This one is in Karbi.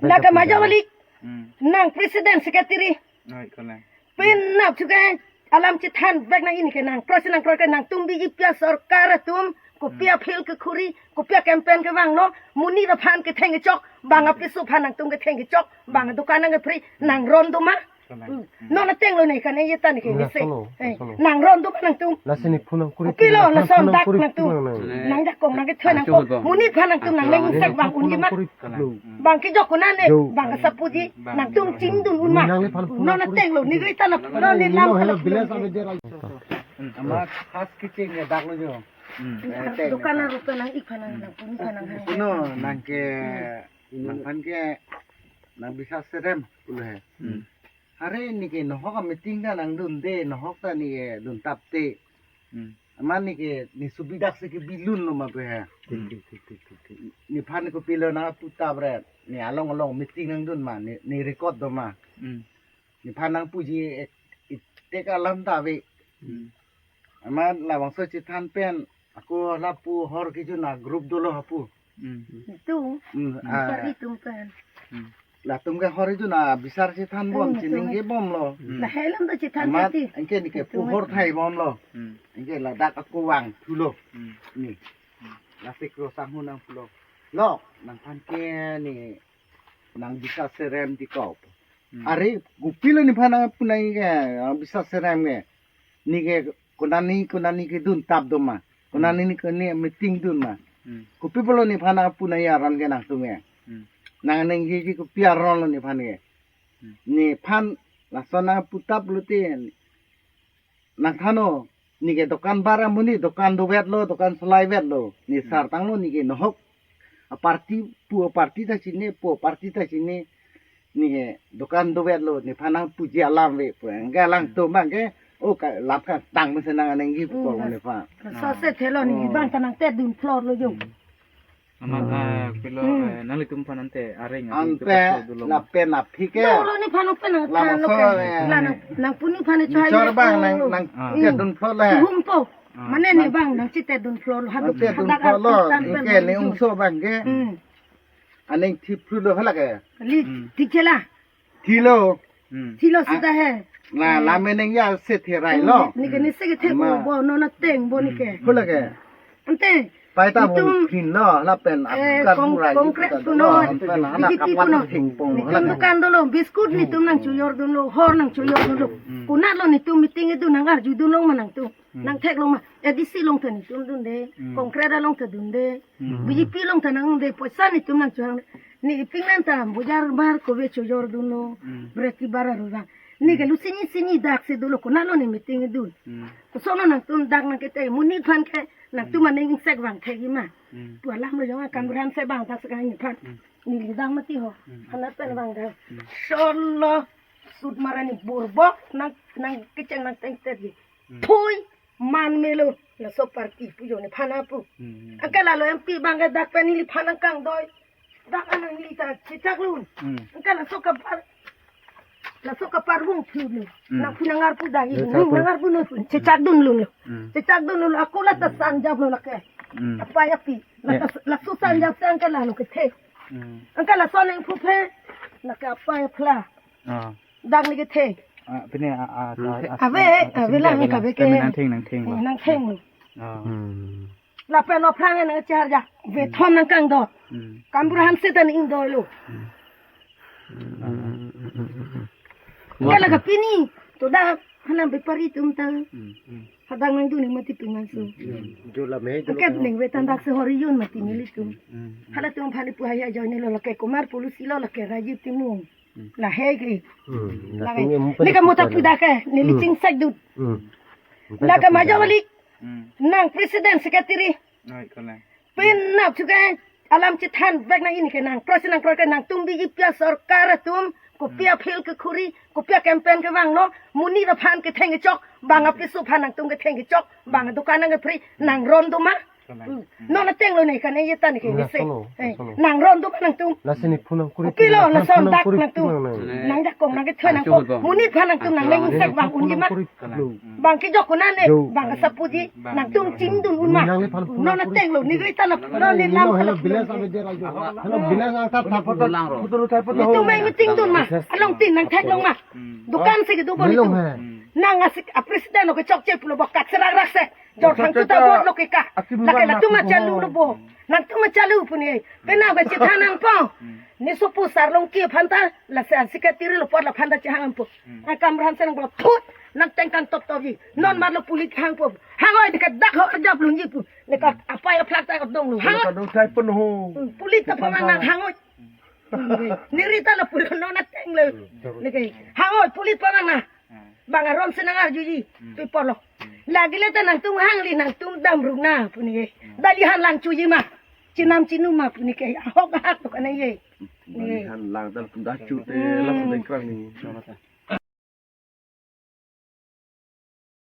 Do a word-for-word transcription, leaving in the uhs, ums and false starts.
Nang ke majok kali. Hmm. Nang president secretary. Oi, kolang. Penap chuke alam chethan vek nang, ini ke nang president nang kroi ke nangtum B J P sorkar atum kopi a-field kekhuri, kopi a-campaign kevanglo, monit aphan ketheng kechok, bang apiso aphan nangtum ketheng kechok, bang adukan nangkepri, nang ron do ma? Kolang. Hmm. Non ateng lo ne kan e yetan ke. Nang ese. Solo, eh, solo. Nang ron do ma nangtum? Lasi ne phone nang kuri. Kopi lo, lason dak nangtum. Nang jakong nangkethoi nangkong. Monit aphan nangtum nang lengsek bang unji ma? Kolang. Hmm. Bang kejok konane, bang kasapuji, nangtum chingdun un ma? Non ateng lo, ne gita na, non ne lam. Hmm, ama khas kecheng ya dak lo jo. Hmm. Eh, dukan na rupa nang ik aphan nang, nang pun aphan nang. Puno nang ke, nangphan ke, nang bisa serem pulo he. Hmm. Are ne ke nohok a-meeting ta nangdunde, nohok ta ne ke duntapte. Hmm. Amat ne ke ne subidak si kebilun lo ma pe he. Hmm. Nephan kopilo nangputap re. Ne along along meeting nangdun ma, ne, ne record do ma? Hmm. Nephan nangpuji ek, itek alam ta ave. Hmm. Amat labangso chethan pen ako lapu hor kejun a-group dolo hapu. Hmm. Itum. Hmm, ah. Bipar itum pen. Hmm. Latum ke hor kejun abisar chethan bom, hmm, chiningje bomlo. Hmm. Lahei alam ta chethan. Amat titi. Anke ne ke itum pu hor thai bomlo. Hmm. Anke ladak ako vangthulo. Hmm. Ne. Hmm. Lasi kro sanghu nangpulo. Lo, nangphan ke ne nang bisa serem ti kau. Hmm. Are, kopilo nephan nangpu nang ke, ah, bisa serem ke. Ne ke konani, konani keduntap do ma? Konani, hmm, ne ke ne meeting dun ma? Hmm. Kopi pulo nephan nangpu nang aron ke nangtum ke? Hmm. Nang nangji ji kopi aron lo nephan ke? Hmm. Nephan lason nangputap lo te. Nangthannon, ne ke dukan bar amonit, dukan dovetlo, dukan solaivetlo. Ne, hmm, sartanglo ne ke nohok a-party, pu a-party ta chini, pu a-party ta chini. Ne ke dukan dovetlo, nephan nangpuji alam ave pu. Anke alangtum abang ke, o ka lam kangtang mesen nang nangji pu, hmm, ko nephan. Sose thelo ne, oh, bang ta nangtedun floor lo jo. Hmm. Amat, hmm, ah, pilo, hmm, eh, nanglitum aphan ante areng, ante, ante, lapen aphi ke. Lo, lo nephan open nang, labangso, than lo ke. Eh, la nang, nangpuni aphan choi chor ne bang nang, lo, nang, ah, tedun floor le. Humpo. Ah. Mane ne bang nangchetedun floor lo, hadak, nangtedun hadak floor lo, arpu tan pen ke nang ne jo. Ungso abang ke. Hmm. Aning thip thip lo hala ke. Kali, hmm, thik chela. Thilo. Hmm. Thilo sita he. La, eh, la meneng ya se therai lo. Ne ke ne se kethe, ama, bo, non ateng bo ne ke. Hmm. Hala ke. Ante. Pai ta itum bong phin lo, lapen, eh, abukan kong-, burai kongkret itum puno, lo, lapen, hala B J P kapat puno. Thengpong lo, netum hala dukan dolo, biscuit, hmm, netum nangchojordunlo, hor nangchojordunlo. Hmm. Konat lo netum meeting itum nang arjudunlong ma nangtum? Hmm. Nangtheklong ma? A D C along ta netum dunde, hmm, kongkret along ta dunde. Hmm. B J P along ta nangdunde, poisa netum nangchohang. Ne iping nang ta bojar bar kove chojordunlo, hmm, breki bar arurang. Ne ke, hmm, lo sini sini dak si dolo, konat lo ne meeting dun. Hmm. Koson lo nangtum dak nangkethe, monit aphan ke nangtum, hmm, aning sek vangthe ji ma? Hmm. Pu alam lo jong akam, hmm, ran se bang dak sekarang nephan. Hmm. Neli dang mati ho. Hmm. Hanat pen bang dak. Hmm. Solo sut marani burbok nang, nangkecheng nangtengtet ji. Hmm. Thui. Man melo, laso party pu jo nephan apu. Hmm. Anke lalo M P abang ke dak pen neliphan nangkangdoi. Dak anang neli ta chechak lun. Hmm. Anke laso kapar, laso kapar vung phu lo. Hmm. Nangphu nangarpu dak, eh, nung nangarpu non phu. Chechak dun lun lo. Hmm. Chechak dun lun lo. Ako la ta sanjap lo lake. Hmm. Apei api. La ta, eh, laso sanjap si anke lalo kethe. Hmm. Anke laso nangphu phe. Lake apei aphla. Ah. Dak ne kethe. Ah, pine, ah, ah, hmm, ah, ah, ave, ah, ave sini la ave la, kave ke. Kami nangtheng, nangtheng lo. Eh, nangtheng lo. Ah. Hmm. Lapen aphrang nangchar ja. Bethon nangkangdoi. Hmm. Kambura Hanse ta ning doi lo. Hmm. Hmm, hmm, hmm, hmm, hmm. Kala ka pini. To dak hanam bepari atum ta. Hmm, hmm. Hadak nangdun ne mati pingan su. Hmm. Jo la me, jo la. Angke ning ve tan dak si hor kejun mati nelitum. Hmm, hmm. Halatum aphan pu haya ajoine lo lake Kumar Pulusi lo lake Rajiv Timung. Hmm. Lahei ke. Hmm. Lahei. Latum em. Lake mota pida ke, neli, hmm, chingsek dun. Hmm. Lake majok kali. Hmm. Nang president secretary. Oi, kolang. Penap chuke alam chethan vek nang, ini ke nang president nang kroi ke nangtum B J P sorkar atum kopi a-field kekhuri, kopi a-campaign kevanglo, monit aphan ketheng kechok, bang apiso aphan nangtum ketheng kechok, bang adukan nangkepri, nang ron do ma? Hmm. Non ateng lo ne kane ye tan ke. Laso lo, eh, laso lo. Nang ron do nangtum. Lasi ne phone nang kuri. Kopilo, lason dak nangtum. Nang jakong nang kethe nang ko. Monit aphan nangtum nang lengsek bang unji ma. Bang kejok ko nane, bang kasapuji, nangtum chingdun un ma. Non ateng lo, ne rita na, non ne lam. Hello, bilas abe dera jo. Hello, bilas ang tat tat. Netum mei meeting dun ma. Along tin nang theklong ma. Dukan si kedo bon netum. Nang asik a president lo kechokche pulo bok kak serak rak se. Jor thang chuta bot lo ke ka. Lake latum ma chalu lo bo. Nangtum ma chalu pu ne. Penang ba chithan nangpo. Ne sopo Sarlongki aphan ta, lasi a secretary lo apot la aphan ta chehang po. Akam ran se nang blo thut. Nang tengkang top top ji. Non mar lo pulit hang po. Hang oi de ka dak ho jap lun ji pu. Ne ka apai aplak ta dong lo. Hang. Kadung thai pun ho. Pulit ta pamang nang hang oi. Ne rita lo pulo non ateng lo. Ne ke. Hang oi pulit pamang na. Bang aron si nang arjuji, pi polo. Lagi le ta nangtum hangli nangtum damrung na pu ne ke. Dali han lang chuji ma. Chinam chinum ma pu ne ke. Ahok ahak to kana ye. Dali han lang dal pun dah chu te, hmm, lapu dengkrang ni.